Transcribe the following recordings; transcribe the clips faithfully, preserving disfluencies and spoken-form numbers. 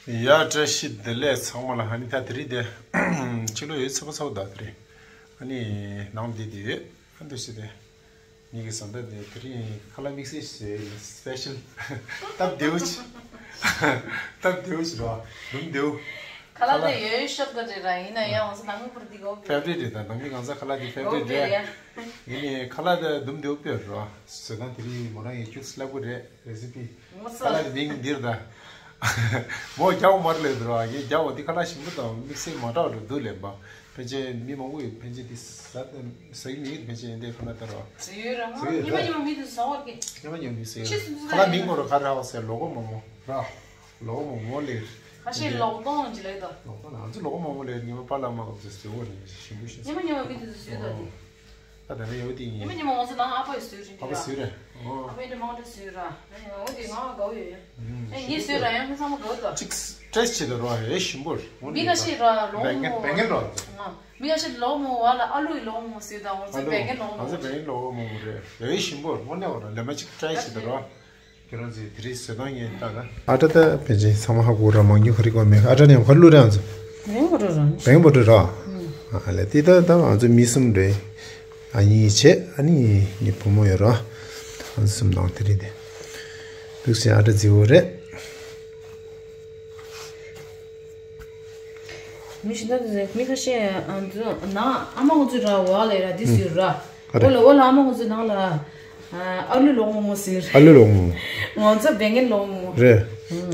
ཡ་བཀྲ་ཤིས་བདེ་ལེགས་ཚང་མ་ལ། ཨ་ནི་ད་དེ་རིང་དེ་ཕྱི་ལོགས་ཡོད་ཚ་པོ་ཚ་པོ་ད་དེ་རིང་། ཨ་ནི་ནང་བསྡད་དེ་ཡོད། ཨ་འདུག་སེ་དེ་ངེད་ཀྱི་བཟའ་ཟླ་དེ་དེ་རིང་ཁ་ལག་དམིགས་བསལ་ཞིག་བཟོས་ཡོད། སི་པེ་ཤལ་སྟབས་བདེ་པོ་ཅིག་སྟབས་བདེ་པོ་ཞིག་རོ། ལུམ་བདེ་པོ། ཁ་ལག་དེ་ཡོད་ཤོབ་ད་རེད་ར། ཡིན་ན་ཡང་ང་ཚོ་ནང་མི་བུར་འདི་གོ་ཕེབ་རེད་རེད། ད་ནང་མི་གང་ཟག་ཁ་ལག་དེ་ཕེབ་རེད་རེད། ཡིན་ནའི་ཁ་ལག་དེ་ལུམ་བདེ་པོ་ཕེབས་རོ། བཟོ་སྟངས་དེ་རིང་མོ་རང་ཡིན་ཁྱུག་སི་ལབ་གི་རེད། རེ་སི་པི། ཁ་ལག་དེ་མིང་འདིར་ད། མོ་རྒྱག་མར་ལས་འདུག་ར། ངས་རྒྱག་འོ་དེ་ཁ་ལག་ཞིམ་པོ་དང་དམིགས་བསལ་མ་འདྲ་བ་འདུག་ལབ་པ། ཕན་ཆད་མི་མང་པོ་ཡོད། ཕན་ཆད་དེ་ཟ་ཟ་གི་མི་ཡོད། ཕན་ཆད་ཡིན་དེ་ཁ་ལག་ད་ར། ཟ་ཡོད་ར། ཟ་ཡོད་ཉི་མ་ར། ཉི་མ་མི་དེ་ཟ་བར་གི། ཉི་མ་ཉི་མ་མི་ཟ་ཡོད། ཁ་ལག་མིང་ངོ་ར་ག་ར་བ་ཟེར། ལོ་གོ་མོ་མོ་ར། ལོ་གོ་མོ་མོ་ལེ། ཁ་ཤས་ལོག་གཏོང་ཅི་ལེ་ད། ལོག་གཏོང་ང་ཚོ་ལོ་གོ་མོ་མོ་ལེ། ཉི་མ་པ་ལ་མ་གོ་ཚེ་ཟེར་བ་ནི་ཞིམ་པོ་ཞིག་ཉི་མ་ཉི་མ་མི་དེ་ཚོ་ཟ་ཡོད་ད་དེ། ཨ་ད་ནི་ཡོད་དེ་ཡིན། ཉི་མ་ཉི་མ་ང་ཚོ་ནང་ཨ་ཕ་ཡི་ཟ་ཡོད་རེད། ཨ་ཕ་ཟ་ཡོད་རེད། ཨོ། ཨ་ཕ་ཡི་དེ་མང་དྲགས་ཟ་ཡོད་ར། ཨ་ཡང་འོ་དེ་ང་དགའ་བོ་ཡོད། ཨེ་ངས་ཟ་ཡོད་ར། ཡང་ཁྱེད་ཚང་མ་དགའ་བོ་ད། ཅིག་ཊེ་སི་ཊི་བྱེད་དང་རོ། ཨེ་ཞིམ་པོ་རེད། མི་ཁ་ཤས་ར་ལོག་བེང་གན་མོ་བེང་གན་རོ། ང་མི་ཁ་ཤས་ལོག་མོ་བ་ལ་ཨ་ལུ་ཡི་ལོག་མོ་ཟ་ཡོད་ད། ང་ཚོ་ཨ་ལུ་བེང་གན་ལོག་ང་མོ་ཚོ་བེང་གན་ལོག་མོ་རེད། ཨེ་ཞིམ་པོ་རེད། དངོས་གནས་བ་ར། ལེ་མ་ཅིག་ཊེ་སི་ཊི་བྱེད་དང་རོ། ཁྱེད་རང་ཚོས་དེ་རིང་བཟོ་སྟངས་ཡིན་ལྟ་ན། ཨ་ཊ་ད་ཕལ་ཆེར་ཚང་མ་ཧ་གོ་ར། མང་ཉུང་ག་རེ་གོ་མེད། ཨ་ཊ་ནས་ག་རེ་བླུགས་རེད་ང་ཚོ། བེང་བོ་ཊར་ར། བེང་བོ་ཊར་ར། ཨ་ལས་དེ་ད་ད་ང་ཚོ་མི་གསུམ་རེད། ཨ་ནི་བྱས་ཨ་ནི་ངའི་བུ་མོ་ཡོད་ར། ང་ཚོ་གསུམ་དང་དེ་རིང་དེ་འདུག་སེ་ཨ་ཊ་བརྫིས་པ་རེད། མི་ཤི་ད་དེ་མི་ཁ་ཤས་ཨ་ནི་ནང་ཨ་མ་ཁོ་ཚོས་ར་བ་ལས་ར་འདི་ཟེར་ར། ཨ་རེ། འོ་ལ་འོ་ལ་ཨ་མ་ཁོ་ཚོས་ནང་ལ་ཨ་ལུ་ལོག་མོ་ཟེར། ཨ་ལུ་ལོག་མོ། ང་ཚོ་བེང་གན་ལོག་མོ། རེད།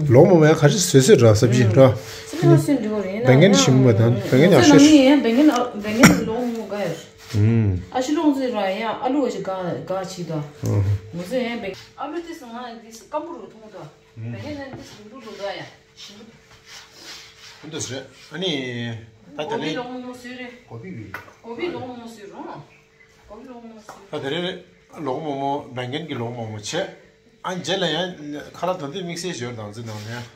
ལོག་མོ་མ་ཡང་ཁ་ཤས་བཟོས་བཟོས་ར་སབ་ཇི་ར། སབ་ཇི་ནང་བཟོས་འགྲོ་རེད། ཡིན་ན་བེང་གན་ཡང་ཞིམ་པོ་དང་བེང་གན་ཡག་ཤོས། ང་ཚོ་ནང་མི་ཡང་བེང་གན་ཨ་བེང་གན་ལོག་མོ་དགའ་ཡོད། ཨ་ཤི་ལོང་ཚོས་ར་ཡང་ཨ་ལུ་བ་ཞིག་དགའ་དགའ་ཆེ་ད། ང་ཚོ་ཡང་བེང་ཨ་ལུ་དེ་སང་ང་དེ་སྐམ་པོ་རུ་མཐོང་ད། བེང་གན་ནང་དེ་སང་ལུ་ལུ་དགའ་ཡ། ཨ་འདུག་སེ་རེད། ཨ་ནི་ད་དེ་ནས་ལོག་མོ་མོ་ཟེར་རེད། གོ་བི་བི། གོ་བི་ལོག་མོ་མོ་ཟེར་རོ། གོ་བི་ལོག་མོ་མོ་ཟེར། ད་དེ་རིང་ལོག་མོ་མོ་བེང་གན་གྱི་ལོག་མོ་མོ་བྱས། ཨ་རྗེས་ལ་ཡང་ཁ་ལག་དོན་དེ་དམིགས་བསལ་ཞོར་དང་ཚོ་ནང་ནས་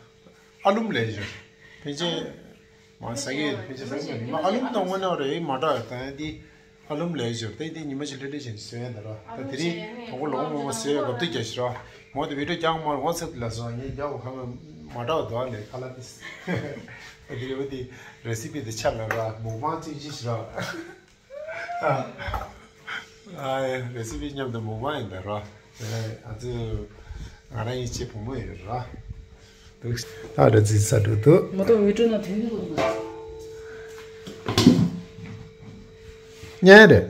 ཨ་ལུམ་ལས་ཞོར། ཕན་ཆད་མ་ཟ་གི་ཕན་ཆད་ཟ་གི་མ་ཨ་ལུམ་དང་དངོས་གནས་རེད་མ་འདྲ་ད་འདི། ཨ་ལུམ་ལས་ཞོར་དེ་དེ་ཉི་མ་ཅིག་ལྷོད་ལྷོད་བྱས་ནས་བཟོས་ཡ་ད་ར། ད་དེ་རིང་དང་པོ་ལོག་མོ་མོ་བཟོས་ཡ་གབ་ཏུ་རྒྱག་ཞིག་ར། མོ་དེ་བི་ཌིའོ་རྒྱག་མ་རུང་ཚབ་ལ་སོང་ངས་རྒྱག་གོ་ཁ་མ་མ་འདྲ་བ་འདུག་ཨ་ལས་ཁ་ལག་དེ། ད་དེ་རེ་བ་དེ་རེ་སི་པི་དེ་ཆ་ལ་ར་མོག་པང་བཙུགས་ཅིག་ཞིག་ར། ཨ་ཨ་རེ་སི་པི་མཉམ་དུ་མོག་པང་ཡིན་ད་ར། ཨ་ཙི་ང་རང་ཡིན་ཅེས་བུ་མོ་ཡོད་ར། འདུག་ད་ར་ཙི་ས་འགྲོ་འདུག་མ་གཏོགས་བི་ཌིའོ་ན་དེ་ནི་གོ་འདུག་ཉལ་རེད།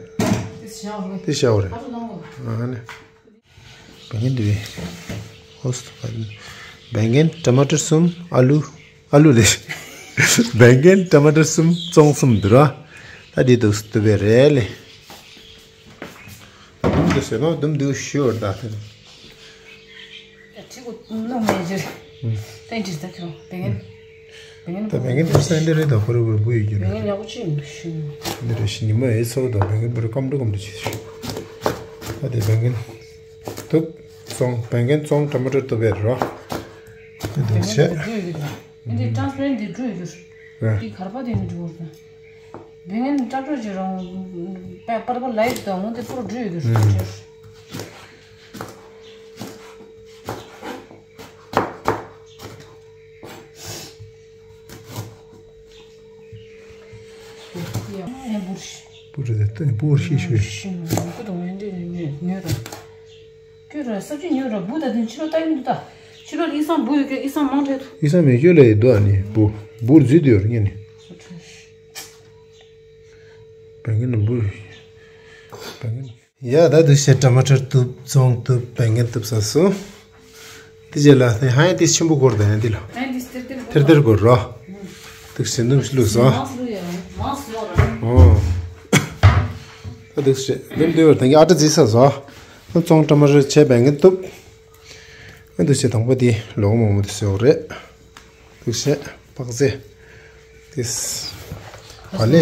དེ་ཤའོ་རེད། དེ་ཤའོ་རེད། ཨ་ལོ་ནང་གོ། ཨ་ནི། བེང་གན་འདི་བས། ཧོ་སི་ཏོ་བེང་གན་ཊ་མ་ཊར་གསུམ། ཨ་ལུ། ཨ་ལུ་ལས། བེང་གན་ཊ་མ་ཊར་གསུམ་ཙོང་གསུམ་འདུག་ར། ད་འདི་འདུག་སྟུ་བས་རེད་ལེ། ད་དུམ་འདུག་ཟེར་ནོ་དུམ་འདུག་ཤོར་ད་དེ། ཡ་ཁྲི་གུ་ནོ་མེ་ཇར། ཏན་ཏིག་ད་ཁྱོད་བེང་གན། བེང་གན་ད་བེང་གན་དུ་སན་འདི་རེད་ད་ཁོ་རེ་བུ་བུ་ཡོད་རྒྱུ་རེད། བེང་གན་ཡག་པོ་ཅིག་ཡིན་འདུག་ཤི། འདི་རེ་ཤི་ཉི་མ་ཨེ་ཚོགས་དང་བེང་གན་བུ་རེ་སྐམ་འགྲོ་སྐམ་འགྲོ་བྱེད་ཤི། ད་དེ་བེང་གན། དུབ། ཙོང་བེང་གན་ཙོང་ཊ་མ་ཊར་དུབ་བེ་རོ། འདི་འདུག་བེང་གན་ཤེ། དུབ་འགྲོ་ཡོད་རེད་ད། འདི་ཊ་རན་སི་པེ་རེན་ཊི་འདི་འགྲོ་ཡོད་རེད། འདི་གར་པ་དེ་ནི་འགྲོ་ཡོད་རེད་ད། བེང་གན་ཊ་ཊ་ཇི་རང་པ་པར་པ་ལའིཊ་དང་འོ་དེ་པུར་འགྲོ་ཡོད་རེད། པུ་རེ་དེ་པུ་ཤི་ཤུ། ཤི་མ་ཀུ་དང་ཡན་དེ་ཉོས་ར། ཁྱོད་ར་སབ་ཅི་ཉོས་ར་བུ་ད་དེ་ཕྱི་ལོགས་ལྟ་ཡིན་འདུག་ད། ཕྱི་ལོགས་ལ་ཨི་སང་བུ་ཡོད་ཀྱི་ཨི་སང་མང་དྲགས་འདུག་ཨི་སང་མེད་རྒྱུ་ལ་ཡི་འདུག་ཨ་ནི་བུ་བུར་འཛུལ་དུ་ཡོད་ར་ངས་ནི། བེང་གན་ནི་བུ། བེང་གན་ནི། ཡ་ད་འདུག་སེ་ཊ་མ་ཊར་དུབ་ཙོང་དུབ་བེང་གན་དུབ་ཟ་སོང་། དེ་རྗེས་ལ་ཧ་ཡ་དེ་ཆེན་པོ་སྐོར་དང་ཡང་དེ་ལ་ཐེར་ཐེར་སྐོར་རོ། འདུག་སེ་འདུམ་ཞིག་བླུགས་སོང་། ཨོ། ད་འདུག་སེ་འདུམ་འདུལ་བར་དང་གི་ཨ་ཏྲ་རྫི་ས་སོ། ཙོང་ཊ་མ་ཊར་བྱས་བེང་གན་དུབ། འདུག་སེ་དང་པོ་དེ་ལོག་མོག་མོག་དེ་ཟོས་རེད། འདུག་སེ་པག་ཙེ། དེས། བ་ལེ་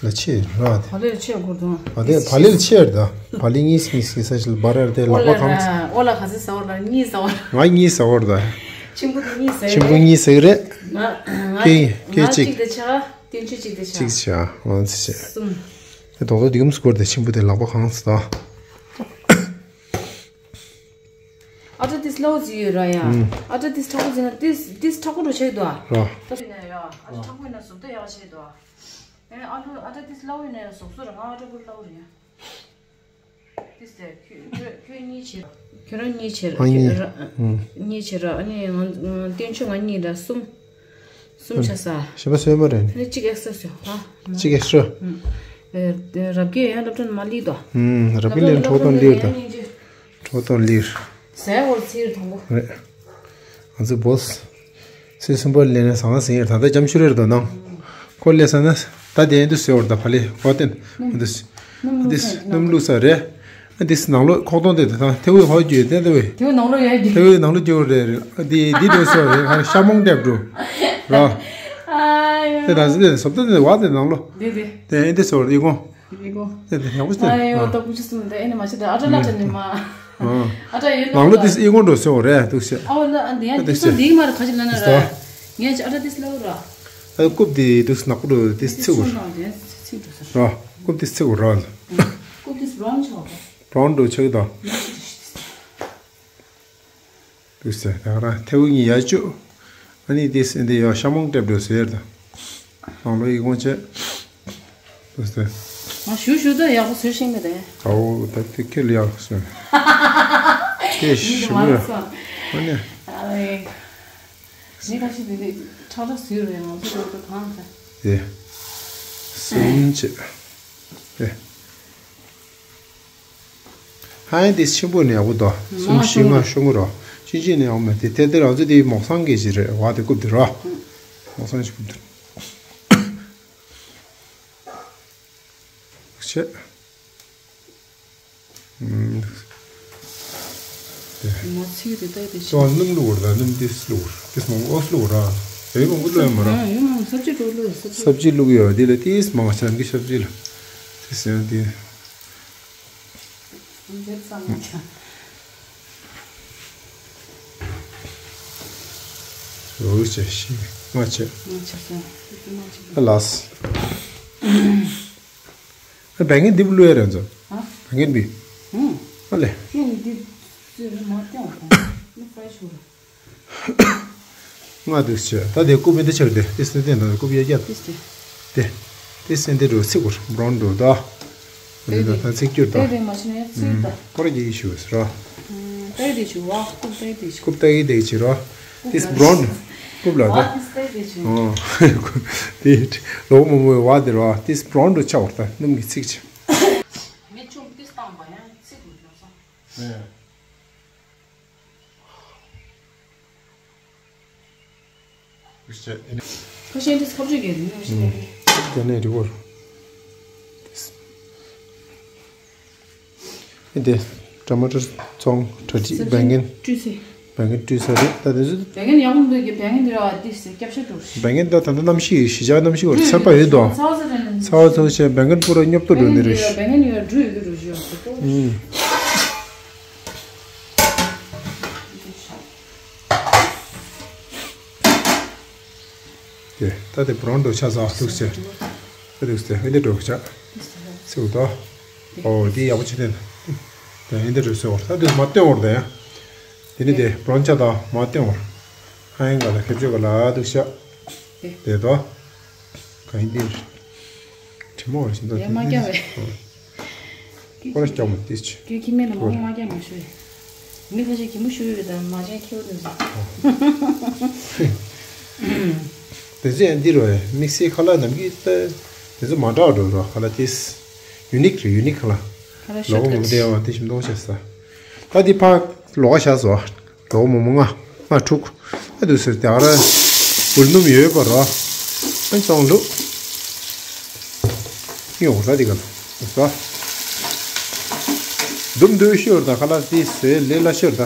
ལ་ཆེ་ར་དེ། བ་ལེ་ལ་ཆེ་དགོས་དང་། བ་ལེ་བ་ལེ་ལ་ཆེ་ར་ད། བ་ལེ་གཉིས་གཉིས་ཀྱི་ས་ཞིག་ལ་བ་ར་དེ་ལག་པ་གང་། ཨོ་ལ་ག་ཚོད་ཟ་བར་ལ་གཉིས་ཟ་བར། ང་གཉིས་ཟ་བར་ད། ཆེན་པོ་དེ་གཉིས་ཟ་ཆེན་པོ་གཉིས་ཟ་གི་རེད། ང་ང་ཀེ་ཀེ་ང་གཅིག་གཅིག་དེ་ཆ་ཏིན་ཆུ་གཅིག་དེ་ཆ། གཅིག་ཆ་ང་ཚོ་ཆ། གསུམ། དེ་དོག་དོག་དེ་གམ་སྐོར་དེ་ཆེན་པོ་དེ་ལག་པ་གང་ཟ་ད། ཨ་ཏྲ་ཏིས་སླ་བོ་ཅིག་ཡོད་ར་ཡ། ཨ་ཏྲ་ཏིས་མཁྲེགས་པོ་ཅིག་ན་ཏིས་ཏིས་མཁྲེགས་པོ་འགྲོ་ཆེ་འདུག་ཨ། ར། ཏིས་ནས་ཡ་ཨ་ཏྲ་མཁྲེགས་པོ་ཡིན་ན་ཟུག་ཏོ་ཡག་ཆེ་འདུག་ཨ། ཨ་ལུ་ཨ་ཏྲ་ཏིས་སླ་བོ་ཡིན་ན་ཡ་ཟུག་སོ་ར་ང་ཨ་ཏྲ་པུ་སླ་བོ་རེད་ཡ། ཏིས་ཏེ་ཁྱོད་ཁྱོད་ཁྱོད་གཉིས་བྱེད་ར། ཁྱོད་རང་གཉིས་བྱེད་ར། ཨ་གཉིས། ཁྱོད་ར་ཨུམ། གཉིས་བྱེད་ར། ཨ་ནི་ང་ང་བསྟན་ཆོས་ང་གཉིས་ར་གསུམ། གསུམ་ཆ་ས། གཞན་པ་སོན་མ་རེད་ནི། ནི་གཅིག་ཨེག་སི་ཊ་ར་ཡོད་ཨ། གཅིག་ཨེག་སི་ཊ་ར། ཨུམ། ཨེ་རབ་རྒྱས་ཡང་སློབ་གྲྭ་ནས་མ་སླེབས་དོ། ཨུམ། རབ་རྒྱས་ལས་གྲོགས་དང་སླེབས་དོ། གྲོགས་དང་སླེབས། ཟས་འོར་ཚིར་དང་པོ། རེད། ང་ཚོ་བོས། ཚེས་གསུམ་པར་སླེབས་ནས་ཟང་ཟིང་ཡར་ད་ལྟ་འཇམ་ཤུ་རེར་དོ་སྣང་། ཁོ་སླེབས་ས་ན། ད་དེ་ཨེ་འདུ་ཟེར་བར་ད་ཕ་ལེ་ཁོ་བསྟན་ཨེ་འདུ། ཨ་འདི་སྣུམ་བླུགས་ས་རེད། ཨ་འདི་ནང་ལོགས་ཁོག་སྟོང་དེ་དང་ཐེའུ་ཧོ་རྒྱུ་དེ་ལྟ་བུའི། ཐེའུ་ནང་ལོགས་ཡ་རྒྱུ། ཐེའུ་ནང་ལོགས་རྒྱུ་རེད་རེད། ཨ་འདི་འདི་འདུ་ཟེར་བ་རེད། ཧ་ཤ་མོང་ལྟེབ་འགྲོ། ར། དེ་ད་ཟི་དེ་སོབ་ཏོ་དེ་བ་དེ་ནང་ལོགས། དེ་དེ། དེ་ཨེ་འདི་ཟེར་བ་ཨི་ཁོང་། ཡིན་གོ། དེ་དེ་ཡག་པོ་ཞིག་ཨ་ཡོ། ཨ་ད་ཀུ་ཅི་སུ་འདི་ཨེ་ནི་མ་ཤི་ད་ཨ་ཏྲ་ལ་ཏྲ་ནི་མ། ཨ་ཨ་ཏྲ་ཡོད་ནང་ལོ་ཏིས་ཨི་ཀོང་འགྲོ་སེ་འོ་རེད་འདུག་ཤེ། ཨ་འོ་ལ་ཨ་འདི་ཡང་ཏིས་ཏིས་ཏིས་འདི་མ་རེད་ཁ་ཅིག་ལ་ན་ར། ངས་ཅི་ཨ་ཏྲ་ཏིས་ལ་འོ་ར། ཨ་རྐུབ་འདི་ཏིས་ནག་པོ་འགྲོ་ཏིས་ཚིག་འོ་ར། ར་རྐུབ་ཏིས་ཚིག་འོ་ར། རྐུབ་ཏིས་བྷ་རའུན་ཆོག་ག་བྷ་རའུན་འགྲོ་ཆག་ད། དུས་ཚོད་ད་ག་རང་ཐེའུ་གཉིས་ཡ་བཅུ། ཨ་ནི་དེ་སེ་འདི་ཡོ་ཤ་མོང་ལྟེབ་འགྲོ་ཟེར་ད། ནང་ལོ་ཡི་གོང་ཆེ། དུས་ཚོད། ང་ཞུ་ཞུ་ད་ཡག་པོ་བཟོས་ཤེས་མེད་དེ། ཨའོ་ད་དེ་ཁེ་ལ་ཡག་པོ་བཟོས། ཁེ་ཞུ་མི་ར། ཨ་ནི། ཨ་ལེ། ངས་ཁ་ཤས་དེ་དེ་ཁྲག་ཁྲག་བཟོས་རེད་ང་ཚོ་ད་ད་གང་ད། དེ། སུམ་ཆེ། དེ། ཧ་ཡང་དེ་ཆེན་པོ་ནས་ཡག་པོ་འདུག་གསུམ་བཞི་ལྔ་ཤོང་གི་རོ། ཆུང་ཆུང་ནས་ཡག་མེད་དེ་དེ་དེ་རང་ཚོ་དེ་མོག་སང་གི་ཞིག་རེད་བ་དེ་རྐུབ་དེ་རོ། མོག་སང་ཞིག་རྐུབ་དེ། ཆེ། ཨུམ། དེ། མ་ཚིག་དེ་ལྟ་དེ་ཆེ། ཙོ་སྣུམ་བླུགས་ར་སྣུམ་དེ་བླུགས་ར་དེ་མང་པོ་བླུགས་ར། དེ་མང་པོ་བླུགས་ཡོད་མ་ར། ཡང་ཡང་མང་སབ་ཅི་འགྲོ་བླུགས་སབ་ཅི། སབ་ཅི་བླུགས་ཡོད་དེ་ལ་དེ་མང་ཆེ་གི་སབ་ཅི་ལ། དེ་སེམས་དེ། འདིར་ཙམ་མ་ཆགས། རོལ་ཆེ་ཤི་ང་ཆེ། ང་ཆེ་ཟེར་ང་ཆེ། ཨ་ལས། ཨ་བད་ངན་འདི་བླུགས་ཡ་རེད་ཚོ། ཧ། བད་ངན་འདི། ཧུམ། ཨ་ལས། ཁྱེད་འདི་ཚོས་མ་སྟོན་གོང་། ནི་ཧྥ་རའི་ཆུ་རེད། ང་དུ་ཆེ། ད་དེ་རྐུབ་མི་འདི་ཆེར་དེ་དེ་སེ་དེ་འདི་རྐུབ་ཡ་རྒྱབ། དེ་སེ་དེ། དེ་སེ་འདི་རུ་ཚིག་གུར་བྷ་རའུན་རུ་ད། དེ་ད་ད་ཚིག་གྱུར་ད། དེ་དེ་མ་ཆེ་ནས་ཚིག་ད། ཁོ་ར་གི་ཡི་ཤུ་སི་ར། དེ་དེ་ཆུ་བ་རྐུབ་དེ་དེ་ཆུ། རྐུབ་ད་ཡི་དེ་ཆི་ར། དེ་སེ་བྷ་རའུན་རྐུབ་ལ་ད། བ་དེ་སེ་དེ་ཆུ། ཨོ། དེ་ལོ་མོ་མོའི་བ་དེ་ར་དེ་སེ་བྷ་རའུན་རུ་ཆགས་པར་ད་སྣུམ་གི་ཚིག་ཆེ། མི་ཆུང་དེ་སྟངས་པ་ཡང་ཚིག་གུར་ལ་སོང་། ཁ་ཤས་འདི་ཚབ་ཅིག་གི་རིང་ནས་ཤི་ནས་རེད། དེ་ནས་རི་བོར། འདི་ཊ་མ་ཊར་ཙོང་གྲ་སྒྲིག་བད་ངན། བཀྲུས་ཚེ། བད་ངན་བཀྲུས་ཚར་རེད་ད་དེ་ཚོ། བད་ངན་ཡག་པོ་འདུག་གི་བད་ངན་འདི་ར་འདི་སྐྱབས་ཤ་འགྲོ། བད་ངན་ད་ད་ལྟ་གནམ་གཤིས་གཞིས་ཆགས་གནམ་གཤིས་བར་ཚན་པ་ཡོད་དོ། ཚ་བ་ཚ་བ་ཚ་བ་བྱས་བད་ངན་པུ་ར་སྙོབ་ཏོ་འགྲོ་འདི་རེད། བད་ངན་ཡོད་འགྲོ་ཡོད་འགྲོ་ཞུ། ཨུམ། དེ་ད་དེ་བྷ་རའུན་འགྲོ་ཆ་ས་ཐུག་ཆེ། ཨ་ཐུག་ཆེ་ཨ་འདི་འགྲོ་ཆ། སེའུ་ད། ཨོ་དེ་ཡག་པོ་ཆེ་དེ། དེ་ཨ་འདི་འགྲོ་སེའུ་ད་དེ་མ་བཏོན་བར་དེ་ཡ། དེ་ནི་དེ་བྷ་རའུན་ཆ་ད་མ་བཏོན་བར། ཧ་ཡང་ག་ལ་ཁེབས་ཆོད་ག་ལ་ཐུག་ཆ། དེ་ད། ག་ཡིན་དེ། དྲི་མ་བར་ཞིག་ད་དེ་མ་རྒྱག་བས། ཁོ་ར་སྐྱོ་མོ་ཏིས་ཆུ། ཁྱོད་ཁྱི་མེད་ལ་མང་མ་རྒྱག་མ་ཤོད། མི་ཁ་ཤས་གད་མོ་ཤོར་ཡོད་དམ་མ་བྱན་ཁྱེའུ་དེ་ཚོ། དེ་ཚོ་ཡང་འདི་རོ་དམིགས་བསལ་ཁ་ལག་ནམ་རྒྱུན་ལྟ་དེ་ཚོ་མ་འདྲ་བ་འགྲོ་རོ་ཁ་ལག་ཏིས། ཡུ་ནིག་རེད་ཡུ་ནིག་ཁ་ལག་ཁ་ལག་ལོག་མོ་མོ་ཤོར་དེ་ཡང་དེ་ཞིམ་མདོག་བྱས་ས། ད་འདི་ཕ་ལོག་བྱས་སོ། དོ་མོ་མོ་ལྔ། ལྔ་དྲུག་ཨ་དུ་ཟེར་དེ་ཨ་ར། འབུར་སྣུམ་ཡོད་པ་ར། ཨ་ཙོང་ལུག་ཡོང་ར་དེ་ག་ལ། ཟ། དུམ་དུ་ཤོར་ད་ཁ་ལག་དེ་ཟེར་ལེ་ལ་ཤོར་ད།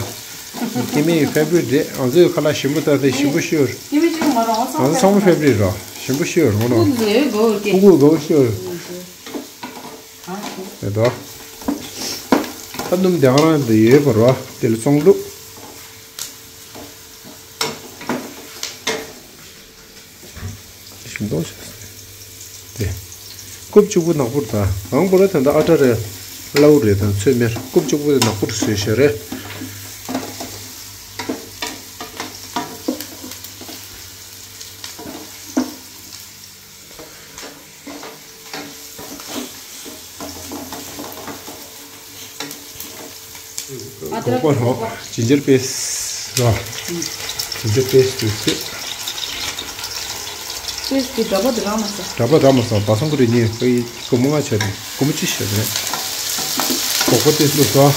ཁྱི་མི་ཕེབ་རི་རེད་ང་ཚོའི་ཁ་ལག་ཞིམ་པོ་ད་དེ་ཞིམ་པོ་ཤོར། ཁྱི་མི་ཅུང་མ་ར་ང་ཚང་མ་ཕེབ་རི་ར་ཞིམ་པོ་ཤོར་ངོ་ནོ། ཀུ་ཀུ་གོ་ཤོར། ཨ་ནི། དེ་དོ། ཨ་སྣུམ་དེ་ག་རང་དུ་ཡོད་པ་རོ། དེ་ལ་བཙོང་ལུགས། ཞིམ་མདོག་བྱས་སོང་། དེ། རྐུབ་གཅིག་པུ་ནག་པོར་དང་། གང་པོ་ར་དེ་འདྲ་ཨ་ཏྲ་རེད། སླ་བོ་རེད་དང་ཚོད་མེར་རྐུབ་གཅིག་པུ་དེ་ནག་པོར་བཟོས་བཞག་རེད། ཨ་ཏི་ར་གོ་པ་རོ། ཇིན་ཇར་པེ་སི་རོ། ཇིན་ཇར་པེ་སི་དུ་ཚོད། པེ་སི་དུ་འདྲ་པོ་དེ་རང་མ་ཟ། འདྲ་པོ་རང་མ་ཟ། བ་སང་ཀུ་རི་ཉིན་ཁོ་ཡི་སྒོར་མོ་ལྔ་བྱས་ཏེ་སྒོར་མོ་གཅིག་བྱས་ཏེ། གོ་པ་དེ་བླུགས་སོ།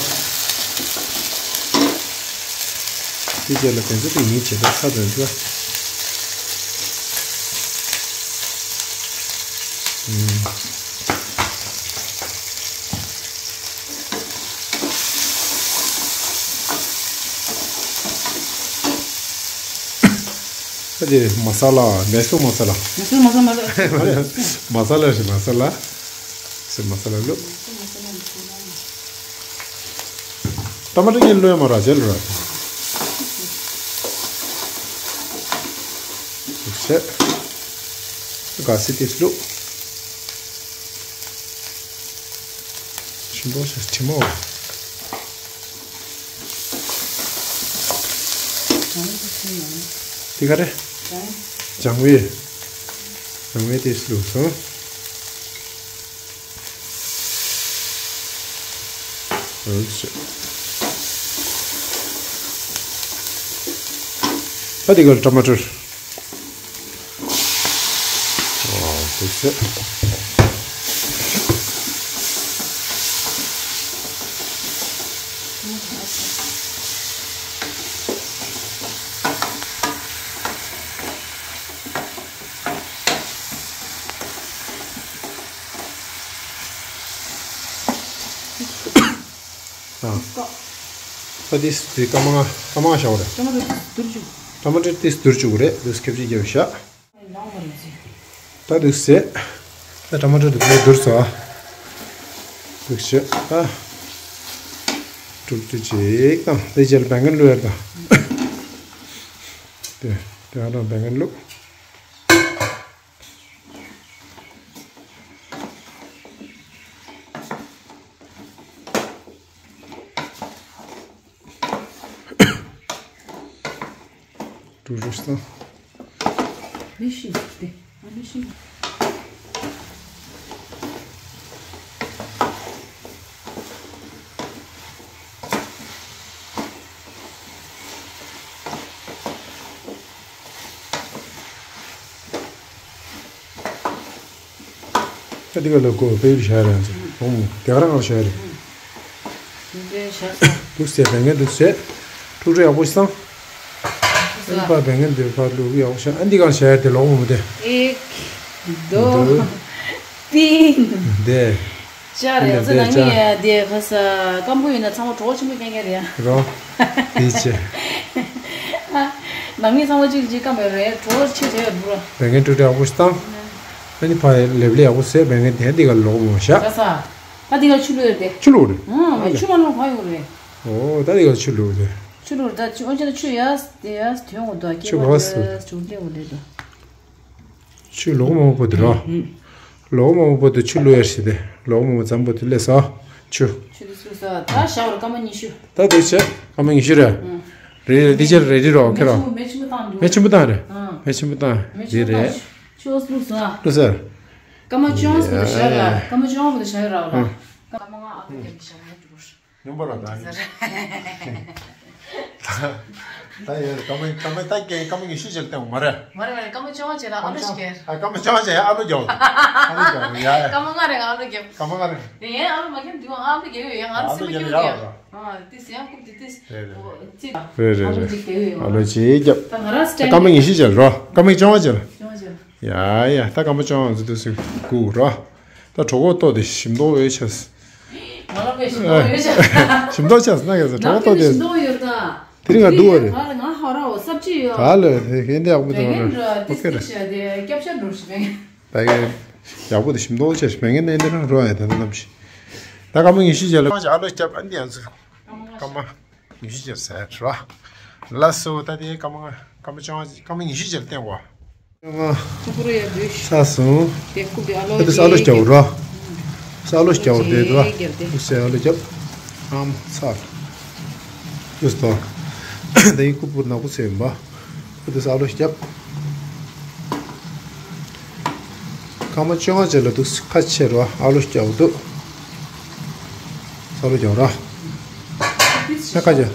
དེ་རྗེས་ལ་དེ་ཚོ་དེ་ཉིད་བྱེད་ད་ཚ་དོན་ཚོ། ད་དེ་མ་ས་ལ། མེ་སུ་མ་ས་ལ། མེ་སུ་མ་ས་མ་ས། མ་ས་ལ་རེད། མ་ས་ལ། སེ་མ་ས་ལ་བླུགས། ཊ་མ་ཊར་ཀྱི་བླུགས་ཡ་མ་ར་ཇེལ་ར། བླུགས་བྱས། ག་སི་ཏིས་བླུགས། ཆུ་འབོ་ཞེས་ཁྲི་མོ། དེ་ག་རེ། ལྗང་བའི། ལྗང་བའི་ཏིས་བླུགས་སོང་། ཨོ་ཤེ། ད་དེ་ག་ཊ་མ་ཊར། ཨོ་དེ་ཤེ། ཨ། ད་དེ་དེ་སྐར་མ་ལྔ། སྐར་མ་ལྔ་བཞག་པ་རེད། ཊ་མ་ཊར་དེ་བསྡུར་བཅུག་ཊ་མ་ཊར་དེ་བསྡུར་བཅུག་གི་རེད། དེ་ཁེབས་ཅིག་རྒྱབ་བཞག་ད་དུ་ཟེ། ད་ཊ་མ་ཊར་དེ་བསྡུར་བསྡུར་སོང་ཨ། དུ་ཟེ། ད་དྲུག་ཅུ་ཅིག་དང་དེ་རྗེས་ལ་བེང་གན་བླུགས་ཡར་དང་། དེ་དེ་ཨ་རང་བེང་གན་བླུགས། ཀྲུ་ཀྲུ་སོང་། མི་ཤི་དེ། ཨ་མི་ཤི། ཨ་འདི་ག་ལ་ཀོ་པེ་བི་ཤ་ར་ཚོ་ཧོམ་དེ་ག་རང་ང་ཤ་རེད། འདི་ཤ་ས། དུག་སེ་བེང་གན་དུག་སེ། ཀྲུག་ཀྲུག་ཡག་པོ་ཞིག་སང་། ཨ་ནི་ཕ་བེང་གན་དེ་ཕ་ལུག་ཡག་པོ་ཤ། ཨ་འདི་ག་ཤ་ར་དེ་ལོག་མོ་དེ། ཨེག་དོ། དོ། ཏིན། དེ། ཅ་རེད། ཨ་ནི་ཟ་ནང་མི་ཡ་དེ་ཁ་ས་སྐམ་པོ་ཡིན་ན་ཚང་མ་གྲོགས་ཆེན་པོ་སྐྱེ་མཁན་རེད་ཡ། རོ། དེ་ཆེ། ནང་མི་ཚང་མ་གཅིག་གཅིག་སྐམ་པའི་རེད། གྲོགས་ཆེ་བྱས་ཡོད་འདུག་ར། བེང་གན་ཀྲུག་ཀྲུག་ཡག་པོ་ཞིག་བཏང་། ཨ་ནི་ཕ་ལེབ་ལེ་ཡག་པོ་ཟས། བེང་གན་དེ་འདི་ག་ལོག་མོ་ཤ། ཁ་ས། ད་འདི་ག་ཆུ་ལུག་རེད་དེ། ཆུ་ལུག་རེད། ཨང་། ཆུ་མ་ལུག་ག་ཡོད་རེད། ཨོ་ད་འདི་ག་ཆུ་ལུག་རེད། ཆུ་ལུག་རེད། ད་ཆུ་འོན་ཀྱང་ཆུ་ཡ་དེ་ཡ་དོན་འོ་དོ་ཆུ་ག་སུ་ཆུ་འདི་འོ་རེད་དོ། ཆུ་ལོག་མང་པོ་འདུག་ར། ལོག་མང་པོ་འདུག་ཆུ་ལོག་ཡར་ཞིག་དེ་ལོག་མང་པོ་ཙམ་པོ་དེ་ལས་ས་ཆུ། ཆུ་དེ་སུ་ས་ད་ཤ་བར་སྐར་མ་ཉི་ཤུ། ད་དེ་ཆེ་སྐར་མ་ཉི་ཤུ་རེད། རེད་རེད། དེ་ཆེ་རེད་རེད་རོ་ཁེ་རོ། མེ་ཆུ་མེ་ཆུ་མི་བཏང་འདུག་མེ་ཆུ་མི་བཏང་རེད། མེ་ཆུ་མི་བཏང་། དེ་རེད། ཆུ་ལོག་ས། ལོག་ས། སྐར་མ་བཅོ་ལྔ་ཙམ་དུ་བཞག་ཡ། སྐར་མ་བཅོ་ལྔ་ཙམ་དུ་བཞག་ཡ་ར་བ་ལ། སྐར་མ་ལྔ་ཨ་ཁུ་རྒྱབ་ཀྱི་བཞག་ཡ་འགྲོ། ཉུང་པ་ར་ད་ནི། ད་ཡོད་སྐར་མ་སྐར་མ་ད་སྐར་མ་ཉི་ཤུ་ཅིག་བཏང་མ་རེད། མ་རེད་མ་རེད། སྐར་མ་བཅོ་ལྔ་བྱས་ན་ཨ་ལོ་ཞིག་སྐྱེར། ཨ་སྐར་མ་བཅོ་ལྔ་བྱས་ཡ་ཨ་ལོ་རྒྱབ། ཨ་ལོ་རྒྱབ་ཡ་ཡ། སྐར་མ་ལྔ་རེ་ཨ་ལོ་རྒྱབ། སྐར་མ་ལྔ་རེ། དེ་ཡན་ཨ་ལོ་མ་རྒྱབ་འདུག་ཨ་ལོ་རྒྱབ་ཡོད་ཡ། ང་ཨ་ལོ་སེམས་རྒྱབ་སྐྱོ་ཡ་རྒྱབ། ཨ་དེ་སེམས་ཁུག་དེ་དེ། རེད་རེད་རེད། ཨ་ལོ་ཅིག་རྒྱབ་ཡོད་ཡ། ཨ་ལོ་ཅིག་རྒྱབ། ད་ང་རང་སི་ཊེན། སྐར་མ་ཉི་ཤུ་བྱས་རོ། སྐར་མ་བཅོ་ལྔ་བྱས། བཅོ་ལྔ་བྱས། ཡ་ཡ་ད་སྐར་མ་བཅོ་ལྔ་ཚོ་དུས་སུ་སྒུག་རོ། ད་གྲོད་ཁོག་ལྟོགས་ཏེ་ཞིམ་མདོག་འོད་ཆགས། ང་ལ་དཔེ་ཞིམ་མདོག་ཡོད་ཤག་ཞིམ་མདོག་ཆགས་སྣ་གས་སོ་གྲོད་ཁོག་ལྟོགས་ཏེ། ཞིམ་མདོག་ཡོད་ད། དེ་རིང་ང་འདུག་བ་རེད། ང་ལ་ང་ཧ་ར་འོ་སབ་ཅི་ཡོད། ག་ལ་དེ་གན་དེ་ཡག་པོ་འདུག་བེང་གན་ར་ཏིས་ཏིས་ཤ་དེ་སྐྱབས་ཤ་འགྲོ་ཞིག་བེང་གན། བེང་གན་ཡག་པོ་དེ་ཞིམ་མདོག་ཆགས་ཤིག་བེང་གན་ནས་འདི་རང་རོ་ཡ་དེ་ལ་ནམ་ཞིག་ད་སྐར་མ་ཉི་ཤུ་རྗེས་ལ་ཨ་ལོ་སྐྱབས། ཨ་འདི་ཡང་ཚུལ་སྐར་མ་ཉི་ཤུ་རྗེས་ཟེར་རོ། ལ་སོ་ད་དེ་སྐར་མ་སྐར་མ་བཅོ་ལྔ་སྐར་མ་ཉི་ཤུ་རྗེས་ལ་བསྟན་བ། ང་། ཀུ་ཀུ་རུ་ཡ་བུ། ཚ་སོང་། དེ་ཀུ་དེ་ཨ་ལོ་ཨ་དུ་ཨ་ལོ་སྐྱ་བོ་ར། ས་ཨ་ལོ་སྐྱ་བོ་དེ་དུ་ཨ། ཀུ་སེ་ཨ་ལོ་སྐྱབས། ཨམ་ཚ། ཀུ་སྟོ། དེ་ཡི་ཀུ་པུར་ནག་པོ་སེ་ཡིན་པ། ཨ་དུ་ས་ཨ་ལོ་སྐྱབས། སྐར་མ་བཅོ་ལྔ་ཅན་ལ་དུ་ཁ་ཆེ་ར་ཨ་ལོ་སྐྱ་བོ་དུ། ས་ཨ་ལོ་སྐྱ་བོ་ར། ད་ཁ་ཅིག་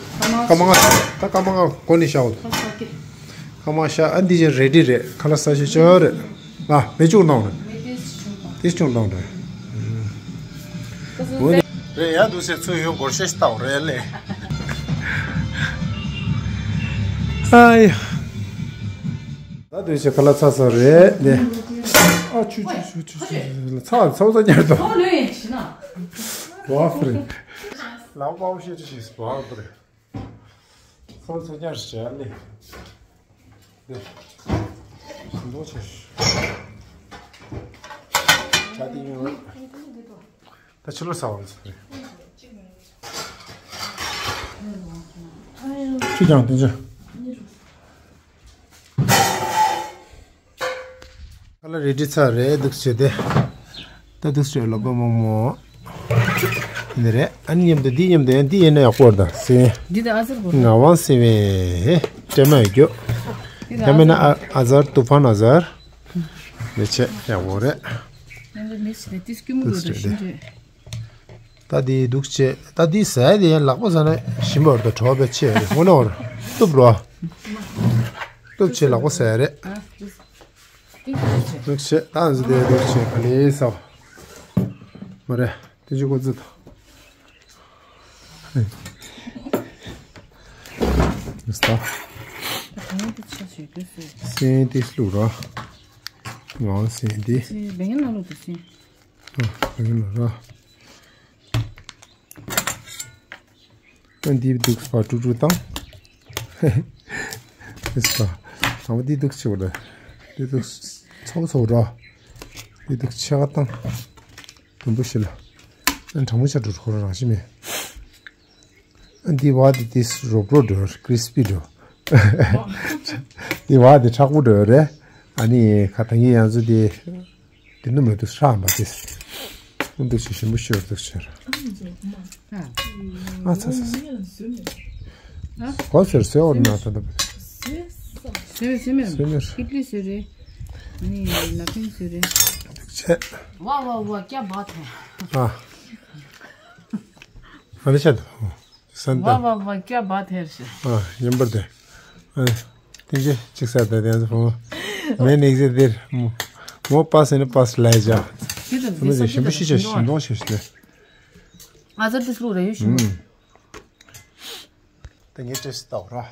སྐར་མ་ལྔ། ད་སྐར་མ་ལྔ་འགོར་ནས་བཞག་འོ། སྐར་མ་ལྔ་བཞག་ཨ་འདི་ཅན་རེ་ཌི་རེད། ཁ་ལག་ཟ་ཤེས་ཅོ་རེད། ལ་མེ་བཅུག་གནང་རེད། དེ་བཅུག་གནང་རེད། འོ་ནི་རེད་ཡ། འདུག་སེ་ཚུར་ཡོང་སྒོར་ཤེས་ལྟ་བ་རེད་ལེ། ཨ་ཡ། ད་དུས་ཆེ་ཁ་ལག་ཚ་ཚ་རེད་ནས། ཨ་ཆུ་ཆུ་ཆུ་ཆུ་ཆུ་ཚ་ཚ་ཚ་ཉར་དང་། བ་ཧྥ་རེད། ལག་པ་ཤེས་ཏུ་ཤེས་བ་ཧྥ་རེད། ཚ་ཚ་ཉར་བྱས་ནས། ནས། ཞིམ་པོ་ཆེ། ད་དེ་ཡིན་རེད། ད་ཕྱི་ལོ་ཟ་བ་ཚོ་རེད། ཁྱི་ཀྱང་དེ་ཚོ། ཁ་ལག་རེ་ཌི་ཚར་རེད། འདུག་བྱས་ཏེ། ད་འདུག་བྱས་ལོ་པ་མོག་མོག་འདི་རེད། ཨ་ནི་མཉམ་དུ་འདི་མཉམ་དུ་ཡང་འདི་ཡིན་ན་ཡག་པོ་རེད། ད་སེ་འདི་ད་ཨ་ཟར་གོ་ངག་དབང་སེ་བན་ཧེ་སྤྲད་མ་ཡོད་རྒྱུ། འདི་ད་ཡང་མིན་ན་ཨ་ཨ་ཟར་ཏུ་ཕན་ཨ་ཟར། འདི་བྱས་ཡག་པོ་རེད། ཡང་འདི་མིག་སི་དེ་ཏིས་ཀྱུ་མོ་འདུག་རུ་ད་བྱས་ཤིན་ཏེ། ད་འདི་འདུག་བྱས་ད་འདི་ཟས་དེ་ཡང་ལག་པ་ཟ་ན་ཞིམ་པ་རེད། ད་གྲོགས་པའི་ཆེ་རེད། འོ་ན་འོ་ར་གཏུབ་རོ། གཏུབ་བྱས་ལག་པ་ཟ་ཡ་རེད། འདུག་བྱས་ད་འདི་དེ་འདུག་བྱས་ག་ལེ་ཟ་བ་མ་རེད། དེ་ཅི་ཀོ་ཙི་ད། སེན་ཏིས་ལུག་ར། ངའང་སེན་ཏིས། ཨ་འདི་འདུག་པ་དཀྲུག་དཀྲུག་བཏང་། ཨེ་ས། དང་པོ་འདི་འདུག་ཆེ་བ་རེད། འདི་འདུག་ཚ་བོ་ཚ་བོ་ར། འདི་འདུག་ཆེ་བ་བཏང་། དུམ་བུ་ཞིག་ལ། ཨ་གྲང་མོ་ཆ་འགྲོ་ཁོ་རང་རང་ཞིག་མེད། ཨ་འདི་བ་འདི་ཏིས་རོབ་རོབ་འགྲོ་ཀྲི་སི་པི་འགྲོ། འདི་བ་འདི་མཁྲེགས་པོ་འགྲོ་རེད། ཨ་ནི་ཁ་ཐང་ཡིན་ཡང་ཚོ་འདི། དེ་ནུ་མོ་དུ་ཧྲ་མ་དེ། ཨུ་འདུག་ཆེ་ཞིམ་པོ་ཤོར་འདུག་ཆེ། ཨ་ཚ་ཚ་ཚ། གོ་ཟེར་ཟེར་འོར་ན་ད་ད། སེ་མེར་སེ་མེར། ཁིད་ལི་སེ་རེ། ནི་ན་ཕིན་སེ་རེ། ཆེ། ཝ་ཝ་ཝ་ཀྱ་བ་ཐེ། ཨ། ཨ་ལེ་ཆ་ད། སན་ཏན། ཝ་ཝ་ཝ་ཀྱ་བ་ཐེར་ཤི། ཨ་ཡིན་པར་དེ། ཨ་ཏིང་ཅི་ཅིག་ས་ད་དེ་ཚོ་ཕོ། མེ་ནིག་ཟེར་དེར་མོ། མོ་པ་སེ་ནི་པ་སེ་ལའི་ཇ། དེ་ཚོ་མི་ཚོ་ཞིམ་པོ་ཤི་ཆ་ཞིམ་མདོག་ཤི་ཤི་ལེ། ང་ཚོ་དེ་སུ་རེ་ཡོད་ཤི་མོ། ད་ངས་ཏྲེ་སི་ཏོག་ར།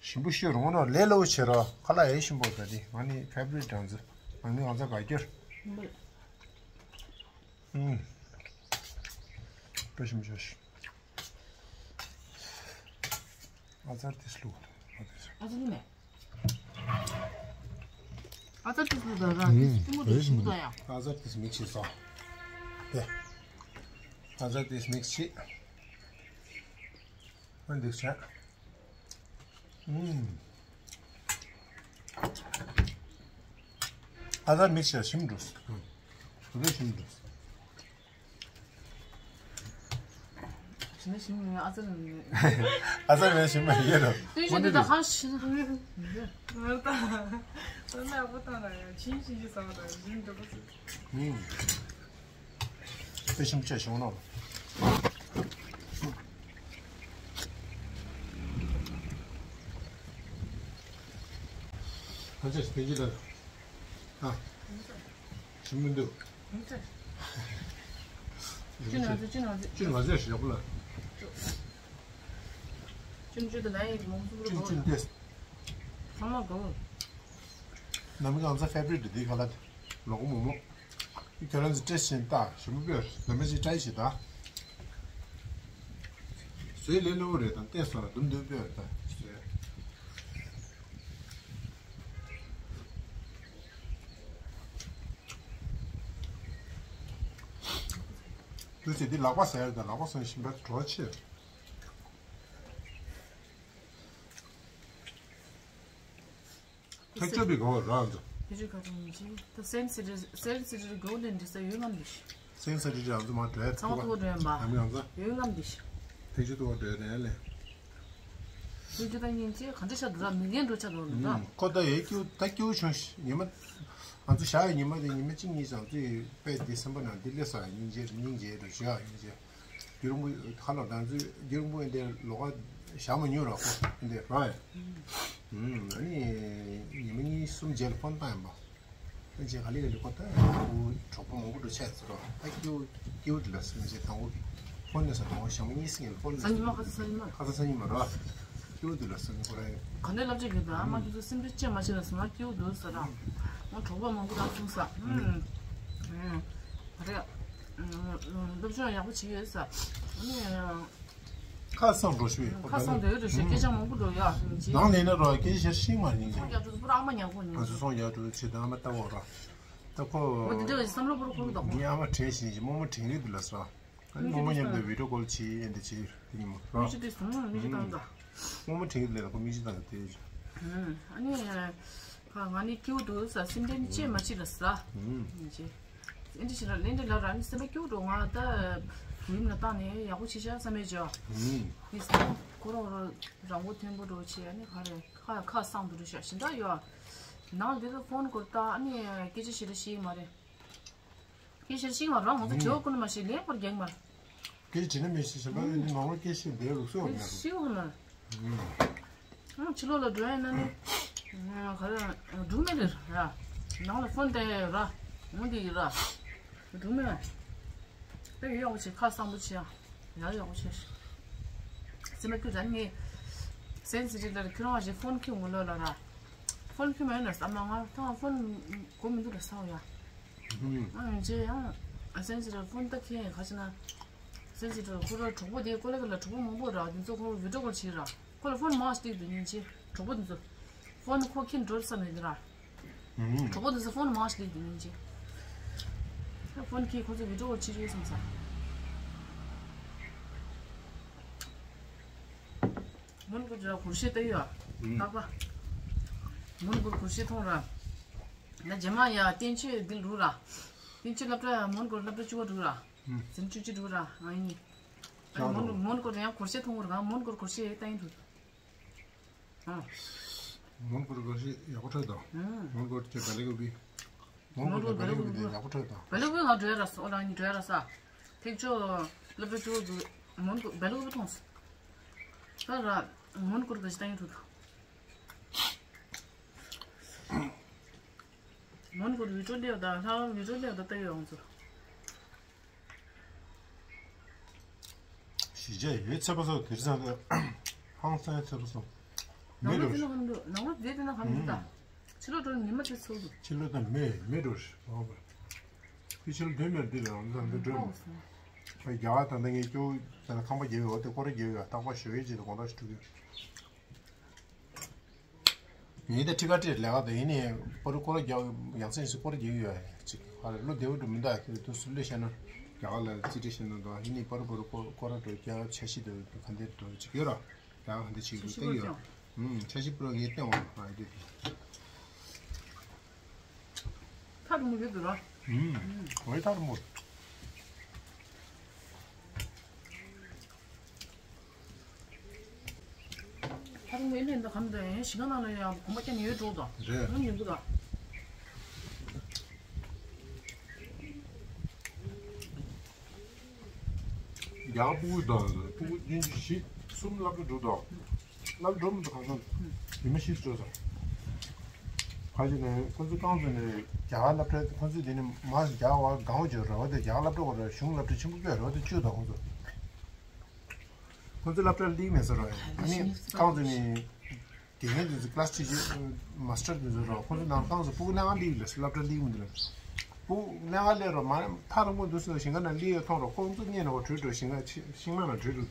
ཞིམ་པོ་ཤི་རུང་ན་ལས་སླ་བོ་བྱེད་རོགས། ཁ་ལག་ཡེ་ཞིམ་པོ་ད་དེ་ང་ནི་ཕེ་བ་རི་ཊི་ང་ཚོ་ང་ནི་ང་ཚོ་ག་རྒྱུར། ཨུམ། དཔེ་ཞིམ་ཤོས་ཤིག་ཨ་ཙར་ཏིས་ལུག་ཨ་ཙར་ནི་མེད། ཨ་ཙར་ཏིས་ལུག་ད་ར་ཏིས་ཀུ་མུ་ད་ཞིམ་ད་ཡ། ཨ་ཙར་ཏིས་མིག་ཤི་སོ། དེ། ཨ་ཙར་ཏིས་མིག་ཤི། ཨ་འདུག་ཆ། ཨུམ། ཨ་ཙར་མིག་ཤི་ཞིམ་འགྲོ། ཨུམ། དེ་ཞིམ་འགྲོ། ཞིམ་ཞིམ་ཨ་ཙར་ནི། ཨ་ཙར་མེད་ཞིམ་མ་ཡོད་རོ། ཏུས་ཞིག་འདི་ད་ཧ་ཤི། ང་ད། ང་ད་ཨ་ཙར་ནི་ཨ་ཁུ་ཏང་ལ་ཡ་ཆིན་ཞིན་ཞིན་ཟ་བ་དང་ཞིམ་འགྲོ་པོ་ཟེར། ཨུམ། དཔེ་ཞིམ་ཆ་བྱུང་ནོ། ང་ཚོས་དེ་གྱིས་ལ། ཨ། ཞིམ་མི་འདུག་ཅི་ན་ཅི་ཅི་ན་ཅི། ཅི་ང་ཚོས་ཞོག་ལ། ཅུན་ཅུན་དེ་ལ་ཡིན་ལོང་ཚུགས་རུ་ཅུན་ཅུན་ཏེ། ཚང་མ་གོ། ནམ་གང་ཚ་ཕེ་བ་རི་ཊི་དེ་ག་ལ་ལོག་མོ་མོ། ཁྱེད་རང་ཚོ་ཏྲེ་ཤིན་ཏ་ཞིམ་པོ་པོས་ལ་མ་ཅིག་ཏྲའི་ཞིག་ད། བཟོས་ལས་སླ་བོ་རེད་དང་བལྟས་སོང་ལ་དུམ་དུམ་པོས་ད་བཟོས། དུས་ཚོད་འདི་ལག་པ་ཟ་ཡ་དང་ལག་པ་ཟ་ན་ཞིམ་པ་གྲོགས་ཆེ། ཐག་གཅོད་པའི་གོ་རང་དུ། དེ་རིགས་ཁ་ཐུང་ཅི། ད་སེན་སི་ཊི་སེན་སི་ཊི་གོ་ལྡན་འདྲི་ས་ཡོད་ངམ་འདི་ཤི། སེན་སི་ཊི་རང་ཚོ་མ་འགྲོ་ཡ་ཚང་མ་ཐུག་པ་འགྲོ་ཡ་མ། ཡང་ཡང་ཚ། ཡོད་ངམ་འདི་ཤི། ཐེག་ཆུ་ཐུག་པ་འགྲོ་ཡ་རེད་ལེ། ཐུག་ཆུ་ད་ཉིན་ཅི་ག་འདྲ་ཤ་འདུག་ར་མི་རྒན་འགྲོ་ཆ་འདུག་ར། ཁོ་ད་ཡའི་སྐྱུ་ད་སྐྱུ་བྱུང་ཤི་ཉི་མ། ང་ཚོ་བཞག་ཡ་ཉི་མ་དེ་ཉི་མ་གཅིག་གཉིས་ཙམ་ཚོ་ཡི་དཔེ་དེ་སེམས་པ་ནང་འདི་སླེབས་སོང་ཡ་སྙིང་རྗེ་སྙིང་རྗེ་རུ་བཞག་ཡ་སྙིང་རྗེ། རྒྱུ་རུང་པོ་ཁ་ལོ་ད་ཚོད་རྒྱུ་རུང་པོ་འདི་ལོགས་ཀ་བཞག་མ་མྱོང་ར་ཁོ་འདི་ར། ཨ་ནི་ཉི་མ་གཉིས་གསུམ་རྗེས་ལ་ཕོན་བཏང་ཡིན་པ། ཨ་ཅེ་ག་ལེ་ག་ལེ་ཁོ་ད་ཁོ་གྲོགས་པོ་མང་པོ་འགྲོ་ཆས་ཟེར་ར། ད་སྐྱེ་བོ་སྐྱེ་བོ་འདི་ལ་སུན་ཅེ་དང་པོ་ཕོན་ནས་ས་དང་པོ་ཞང་མ་གཉིས་སུ་ཡིན་ཕོན་ནས་ས་ཉི་མ་ཁ་ས་ས་ཉི་མ་ཁ་ས་ས་ཉི་མ་ར། སྐྱེ་བོ་འདི་ལ་སུན་ཁོ་ར། ག་ནས་ལབ་ཅེ་གི་ད་ཨ་མ་ཁྱོད་ཚོ་སེམས་ཁྲལ་ཅེ་མ་བྱེད་ལ་སུན་ང་སྐྱེ་བོ་འདུག་ཟེར་ར། ང་གྲོགས་པོ་མང་པོ་ར་སུན་ས། ཨ་རེ། སློབ་སྦྱོང་ཡག་པོ་བྱེད་ཡོད་ས། ཨ་ནི། ཁ་སང་འགྲོ་ཤོད། ཁ་སང་འགྲོ་ཡོད་འགྲོ་ཤོད་སྐད་ཆ་མང་པོ་འགྲོ་ཡ་ཡིན་ཅི། ནང་ལས་ན་རོ་སྐད་ཆ་ཤེས་མ་ནིང་། སོང་རྒྱ་དུ་པུ་ར་ཨ་མ་ཉག་པོ་ནིང་། ང་ཚོ་སོང་རྒྱ་དུ་ཆེ་དང་ཨ་མ་ལྟ་བོ་ར། ད་ཁོ། འོ་དེ་འདྲ་བསམ་བློ་པོ་ར་ཁོ་རུ་དང་པོ། ངའི་ཨ་མ་དྲན་བཞིན་གྱི་རྨོ་མོ་དྲན་གི་འདུག་ལ་ས། ཨ་ནི་རྨོ་མོ་མཉམ་དུ་བི་ཌིའོ་ཀོལ་བྱེད་ཨེ་འདི་བྱེད་ཡིན་མོ་ར། མི་ཅི་དེ་སོང་མི་ཅི་དང་ད། རྨོ་མོ་དྲན་གི་འདུག་ལ་ཁོ་མི་ཅི་དང་དེ། ཨ་ནི། ང་ནི་སྐྱིད་པོ་འདུག་ས་སེམས་ཁྲལ་ནི་ཅེས་མ་བྱེད་ལ་ས། ཡིན་ཅེ། ཨེ་འདྲ་ཞིག་ལ་ལན་འདྲ་ལབ་ར་ནི་སེམས་པ་སྐྱིད་པོ་འགྲོ་ང་ད། བུ་ཡུམ་ལ་བཏང་ནས་ཡག་པོ་བྱེད་ཤག་བསམ་མེད་ཅོ། ཡིན་ས། ཁོ་རང་རང་རང་མགོ་མཐོན་པོ་འགྲོ་བྱེད་ཨ་ནི་ག་རེ་ཁ་ཁ་སང་དུ་འགྲོ་ཤག་ཞིན་ད་ཡོ། ནང་འདི་ལ་ཕོན་སྐོར་ད་ཨ་ནི་སྐད་ཆ་ཞིག་ལ་ཤེས་མ་རེད། སྐད་ཆ་ཤིག་མ་རང་ང་ཚོ་ཇོ་ཀུན་མ་ཤེས་ལེགས་པར་རྒྱག་མ། སྐད་ཆ་ནི་མི་ཤེས་ཞིམ་པ་ཡོད་ནི་ནང་ལ་སྐད་ཆ་འདི་ལུགས་སྲོལ་ཡོད་ན། ཤེས་ཧོ་ན། ཕྱི་ལོགས་ལ་འགྲོ་ཡ་ན་ནི། ག་རེ་འགྲུག་མེད་རེད་ར། ནང་ལ་ཕོན་བལྟས་ཡོད་ར། འོང་དེ་ཡིན་ར། འགྲུག་མེད། དཔེ་ཡག་པོ་བྱེད་ཁ་གསང་པོ་བྱེད་ཡ། ཡག་ཡག་པོ་བྱེད། སེམས་པ་སྐྱིད་ར་ངས། སེན་སི་ཊིབ་ལ་ཁྱོད་རང་བཞིན་ཕོན་ཁྱོད་ངོ་ལོ་ལ་ར། ཕོན་ཁྱོད་མ་ཡོད་ན་ས་མ་ང་ཐང་ཕོན་གོ་མི་འདུག་ལ་སའོ་ཡ། ཨང་ཅེ་ཡང་སེན་སི་ཊིབ་ཕོན་ད་ཁྱེད་ཁ་ཆེ་ན། སེན་སི་ཊིབ་ཁོ་ར་གྲོགས་པོ་དེ་ཀོ་ལེ་ཀ་ལ་གྲོགས་པོ་མང་པོ་ར་དེ་ཚོ་ཁོ་ར་བི་ཌིའོ་ཀོལ་བྱེད་ར། ཁོ་ལ་ཕོན་མང་སྟེགས་དུ་ཉིན་ཅེ་གྲོགས་པོ་དེ་ཚོ། ཕོན་ཁོ་ཁྱེད་འགྲོ་ས་མེད་ར། གྲོགས་པོ་དེ་ཚོ་ཕོན་མང་སྟེགས་དུ་ཉིན་ཅེ། ཕོན་ཁྱེད་ཁོ་ཚོ་བི་ཌིའོ་ཀོལ་བྱེད་རེད་བསམ་ས། མོན་གྷོ་ར་གུར་ཤེ་ཏེ་ཡོད། ཨ་ཀ་པ། མོན་གྷོ་གུར་ཤེ་ཐོང་ར། ན་རྗེས་མ་ཡ་བསྟན་ཆོས་འདི་འགྲུག་ར། བསྟན་ཆོས་སློབ་གྲྭ་མོན་གྷོ་སློབ་གྲྭ་བཅུ་པ་འགྲུག་ར། འཛིན་བཅུ་གཅིག་འགྲུག་ར་ཨ་ཡིན། ཨ་ནི་མོན་གྷོ་མོན་གྷོ་ར་ཡང་གུར་ཤེ་ཐོང་ར་མོན་གྷོ་གུར་ཤེ་ཏེ་ཡིན་འདུག་ཨ། མོན་གྷོ་གུར་ཤེ་ཡག་པོ་འཕྲོད་དང་། མོན་གྷོ་ཁྱེད་བལ་ལེ་གུ་བི། མོན་གྷོ་བལ་ལེ་གུ་བི་དེ་ཡག་པོ་འཕྲོད་དང་། བལ་ལེ་གུ་ང་འགྲོ་ཡ་ར་སོ་ལ་ནི་འགྲོ་ཡ་ར་ས། ཐེག་མཆོག་སློབ་གྲྭ་བཅུ་པ་གུ་མོན་གྷོ་བལ་ལེ་གུ་བི་ཐོང་སོ། ད་ར་མོན་གྷོ་གུར་ག་ཤི་ཏེ་ཡིན་འདུག་མོན་གྷོ་བི་ཀྲོ་ལེ་ད་ལྷ་བི་ཀྲོ་ལེ་ད་ཏེ་ཡོང་ཚོ། གཞིས་ཆགས་ཡོད་ཚད་པ་སོགས་དེར་ཚང་དུ་ཧང་སང་ཚད་པ་སོགས་མེད་ནང་ལོགས་དེ་ན་ཧམ་འདུག་ནང་ལོགས་དེ་དེ་ན་ཧམ་འདུག་ད། ཕྱི་ལོགས་འགྲོ་ཉི་མ་དེ་ཚོགས་འདུག་ཕྱི་ལོགས་དང་མེད་མེད་འགྲོ་ཞིག་ཨོ་བ། ཕྱི་ཕྱི་ལོགས་དོན་མེད་འདི་ལ་ཧང་སང་འདི་འགྲོ་མ་སོང་། ཨ་རྒྱ་གར་ད་ལྟ་ངའི་སྐྱོ་ད་ལ་ཁང་པ་རྒྱབ་ཡོད་དེ་སྐོར་ར་རྒྱབ་ཡོད་རྟག་པར་ཞོགས་ཡོད་ཅེས་དང་དགོང་དག་ཞིག་འགྲོ་གི་ཡོད། ངས་ད་ཁྲི་ཁ་ཁྲིར་ལས་ཀ་དང་ཡིན་ནའི་པ་རུ་སྐོར་རྒྱག་ཡང་སེམས་སུ་སྐོར་རྒྱག་ཡོད་ཅིག་ཧ་ལས་བློ་བདེ་བོ་འགྲོ་མི་འདུག་ཨ་ཁྱོད་དུ་སུ་ལས་བཤད་ན་རྒྱ་གར་ལ་རྩིས་ཁྲི་བཤད་ན་འདུག་ཡིན་ནའི་པ་རུ་པ་རུ་སྐོར་སྐོར་ར་འགྲོ་རྒྱ་འཆར་གཞི་འདུག་ག་འདིར་འགྲོ་ཅིག་ཡོད་ར་རྒྱ་གར་ག་འདི་ཅིག་འདུག་ཡོད་ར་འཆར་གཞི་པུ་ར་ངས་བསྟན་འོང་ཨ་འདི་ཐག་རིང་མོ་ཡོད་འདུག་ར་འོ་ཐག་རིང་མོ། ཁ་རུ་ངའི་ལན་ད་གམ་དེ་ཞིང་ཁ་ནང་ལ་ཡང་གོམ་པ་རྒྱག་ནས་ཡོད་འགྲོ་དང་རེད། ང་ཉིན་གུ་དང་། རྒྱ་སྤུ་གུ་དང་སྤུ་གུ་རྒྱུན་གྱི་བཞི་གསུམ་སློབ་གྲྭ་འགྲོ་དང་། སློབ་གྲྭ་འགྲོ་མི་འདུག་གང་འཚམ་ཉི་མ་བཞི་འགྲོ་དང་། ཁ་ཅིག་ནས་ཁོ་ཚོ་རྐང་ཚོ་ནས་རྒྱ་གར་སློབ་གྲྭ་ཁོ་ཚོ་དེ་ནི་མ་རྒྱ་གར་བ་གང་བྱོས་ར་བ་དེ་རྒྱ་གར་སློབ་གྲྭ་བ་ར་གཞུང་སློབ་གྲྭ་ཆེན་པོ་བརྒྱད་ར་བ་དེ་བཅུ་དང་ཁོ་ཚོ། ཁོ་ཚོ་སློབ་གྲྭར་སླེབས་མེད་ས་རོ། ཨ་ནི་རྐང་ཚོ་ནི་དགེ་རྒན་དེ་ཚོ་ཀླ་སི་ཊི་ཆར་མ་སི་ཊར་དེ་ཚོ་རོ། ཁོ་ཚོ་ནང་རྐང་ཚོ་སྤུ་གུ་ལྷན་ཁང་སླེབས་ལ་སློབ་གྲྭར་སླེབས་མི་འདུག་ལ། སྤུ་གུ་ལྷན་ཁང་སླེབས་རོ་མ་ཐག་རིང་པོ་འདུག་སོ་ཞིང་ཁ་ནང་སླེབས་ཡོད་མཐོང་རོ། ཁོ་ཚོ་བརྙས་ནས་འོ་བྲོས་འགྲོ་ཞིང་ཁ་ཤིང་ནགས་ནང་བྲོས་འགྲོ་འདུག་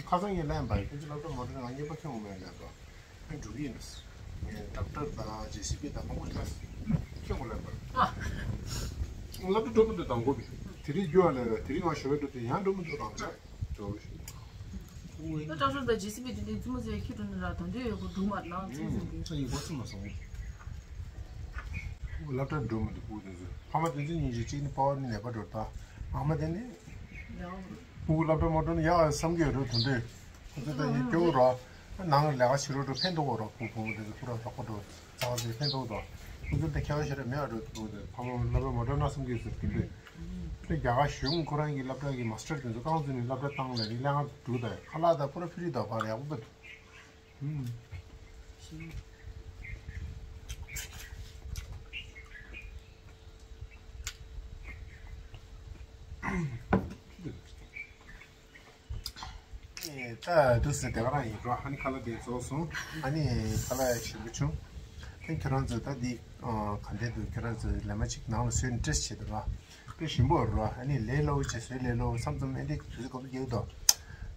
ཁ་སང་ངས་ལན་པ་ཁོ་ཚོ་སློབ་གྲྭ་མ་འགྲོ་ང་གཉིས་པ་ཁྱོད་ངོ་མ་ལན་པ། ཨ་འགྲོ་གི་ཡིན། ངས་ཊེག་ཊར་དང་ཇེ་སི་པི་དང་མང་པོ་ཞིག་ཁྱོད་ངོ་ལབ་པར། སློབ་གྲྭ་འགྲོ་མི་འདུག་དང་གོ་བི། དེ་རིང་རྒྱུ་བ་ལས་ར་དེ་རིང་ང་ཞོགས་པའི་འགྲོ་དུས་ཡང་འགྲོ་མི་འདུག་རང་ཚ་འགྲོ་བི། ད་ཊེག་ཊར་དང་ཇེ་སི་པི་དེ་འདྲའི་རྩེད་མོ་རྩེ་ཁྱི་འགྲོ་ནི་ར་དོན་དུ་ཡོད་གོ་འགྲོ་མ་ནང་ཚིག་ཚིག་འདི། ས་ཡིན་གོ་ཚིག་མ་སོང་། སློབ་གྲྭ་འགྲོ་མི་འདུག་སྤུ་གུ་དེ་ཚོ་ཕ་མ་དེ་ཚོ་སྙིང་རྗེ་གཅིག་ནི་པ་བ་ནི་ནད་པ་འགྲོ་ད་ཨ་མ་དེ་ནི། སྤུ་གུ་སློབ་གྲྭ་མ་འགྲོ་ནི་ཡག་བསམ་གྱི་ཡོད་འགྲོ་དོན་དུ། ཁོ་ཚོ་ད་ཡིན་སྐྱོ་བོ་ར། ནང་ལས་ཀ་བྱེད་རོགས་འགྲོ་ཕན་ཐོགས་རོགས་སྤུ་གུ་བུ་མོ་དེ་ཚོ་སྤུ་ར་ལག་པ་འགྲོ་ཚ་བ་ཚེ་ཕན་ཐོགས་དོ། ཁོ་ཚོ་ད་ཁྱད་པར་ཞེ་དྲག་མེད་འགྲོ་སྤུ་གུ་དེ་ཕ་མ་སློབ་གྲྭ་མ་འགྲོ་ན་བསམ་གྱི་ཡོད་ཟེར་དོན་དུ། ཁྱོད་རྒྱ་གར་གཞུང་ཁོ་རང་གི་སློབ་གྲྭ་གི་མ་སི་ཊར་དེ་ཚོ་རྐང་བཙུགས་ནས་སློབ་གྲྭ་བཏང་ལ་རི་ལས་ང་འགྲོ་ད་ཁ་ལག་དང་པུ་ར་ཕི་རི་དང་བར་ཡག་པོ་འདུག་ཨུམ། ད་དུས་སུ་དེ་ག་རང་ཡིན་རོ། ཨ་ནི་ཁ་ལག་དེ་རྫོགས་སོང་། ཨ་ནི་ཁ་ལག་ཞིམ་པོ་བྱུང་། ཨ་ནི་ཁྱོད་རང་ཚོ་ད་འདི་ག་འདྲས་འདུག་ཁྱོད་རང་ཚོ་ལས་མ་གཅིག་ནང་ལ་བཟོས་ནས་ཊེ་སི་ཊི་བྱེད་དང་རོ། དཔེ་ཞིམ་པོ་རོ། ཨ་ནི་ལས་སླ་པོ་བྱས་བཟོས་ལས་སླ་པོ་མཚམས་མཚམས་ཨེ་འདྲས་དུས་ཚོད་ག་ཚོད་རྒྱག་དོ།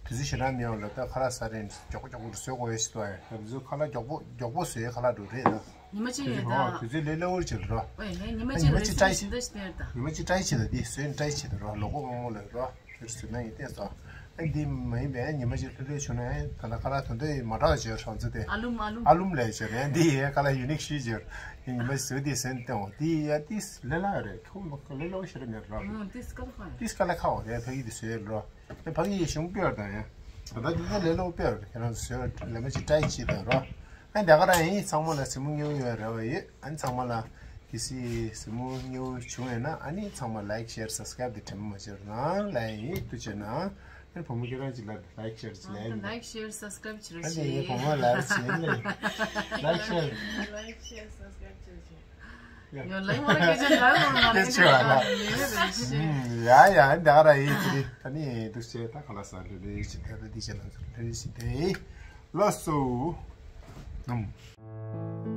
དུས་ཚོད་ཞེ་དྲག་མེད་པ་ལ་ད་ཁ་ལག་ཟ་རན་མགྱོགས་པོ་མགྱོགས་པོ་རུ་བཟོས་དགོས་ཡོད་ཤི་ཏོ། ཡ་ད་དུས་ཚོད་ཁ་ལག་མགྱོགས་པོ་མགྱོགས་པོ་བཟོས་ཁ་ལག་འགྲོ་རེད་ད། ཉི་མ་གཅིག་དུས་ཚོད་རེད་ད། དུས་ཚོད་ལས་སླ་པོ་བྱེད་རོ། ཨོ་ཡ་ཉི་མ་ཨ་གཅིག་ཉི་མ་རེད་གཅིག་ད་ཊའི་ཞིག་ད་ཞིག་ད་ད། ཉི་མ་གཅིག་ཊའི་བྱེད་ད་འདི་བཟོས་ནས་ཊའི་བྱེད་ད་རོ། ལོ་གོ་མང་མོ་ལ་རོ། དེར་བཟོས་ན་ཡིན་ཏེ་སོ། ཨ་འདི་མ་ཡིན་པའི་ཉི་མ་གཅིག་ལྷོད་ལྷོད་བྱུང་ན་ད་ལྟ་ཁ་ལག་དོན་དུ་མ་འདྲ་བ་བྱོས་རང་ཚོ་དེ། ཨ་ལུམ་ཨ་ལུམ། ཨ་ལུམ་ལས་བྱོས་རེད་འདི་ཡའི་ཁ་ལག་ཡུ་ནིག་ཤིག་བྱོས། ཉི་མ་བཟོས་དེ་བཟོས་ཏེ་འོ་འདི་ཡ་འདི་ལས་སླ་རེད་ཁོ་མ་ལས་སླ་བོ་ཞེ་དྲག་མེད་རོ། ཨོ་འདི་སྐད་ཁ་ཡ། འདི་སྐད་ཁ་བ་རེད་ཕ་གི་འདི་བཟོས་རོ། ཕ་གི་ཡི་གཞུང་སྤེལ་བ་དང་ཡ། ད་ལྟ་འདི་ལས་སླ་པོ་སྤེལ་བ་རེད་ཁྱེད་རང་ཚོ་བཟོས་ལས་མ་གཅིག་ཊའི་བྱེད་ད་རོ། ཨ་འདི་ག་རང་ཡིན་ཚང་མ་ལ་ཟིན་མོ་སྙིང་ཡོད་རེ་བ་ཡོད། ཨ་ནི་ཚང་མ་ལ་གལ་སྲིད་ཟིན་མོ་སྙིང་ཆུང་ཡོད་ན་ཨ་ནི་ཚང་མ་ལའིཀ་ཤེར་སབ་སི་ཀ་རེབ་དེ་དྲན་པ་མ་བརྗེད་རོགས་གནང་ལབ་ཡིན། ཐུགས་རྗེ་གནང་། ཨ་ནི་བུ་མོ་ཁྱེད་རང་ཅིག་ལ་ལའིཀ་ཤེར་ཅིག་ལབ་ཡིན། ལའིཀ་ཤེར་སབ་སི་ཀ་རེབ་བྱེད་རོགས་ཨ་ནི་ངའི་བུ་མོ་ལ་ཅིག་ལའིཀ་ཤེར། ལའིཀ་ཤེར་སབ་སི་ཀ་རེབ་བྱེད་རོགས་ཡ། ཡོ་ལའིཀ་མ་ར་སྐད་ཆ་ལ་རོགས་གནང་། སྐད་ཆ་བ་ལ། ཡ་ཡ་ཨ་ནི་ད་ག་རང་ཡིན་ཅི་ཨ་ནི་འདུག་སེ་ད་ཁ་ལག་ཟ་ལེ་ལེ་ཅིག་ད་ད་འདི་བྱེད་ལ་ལེ་ལེ་ཅིག་དེ་ལགས་སོ། ནམ།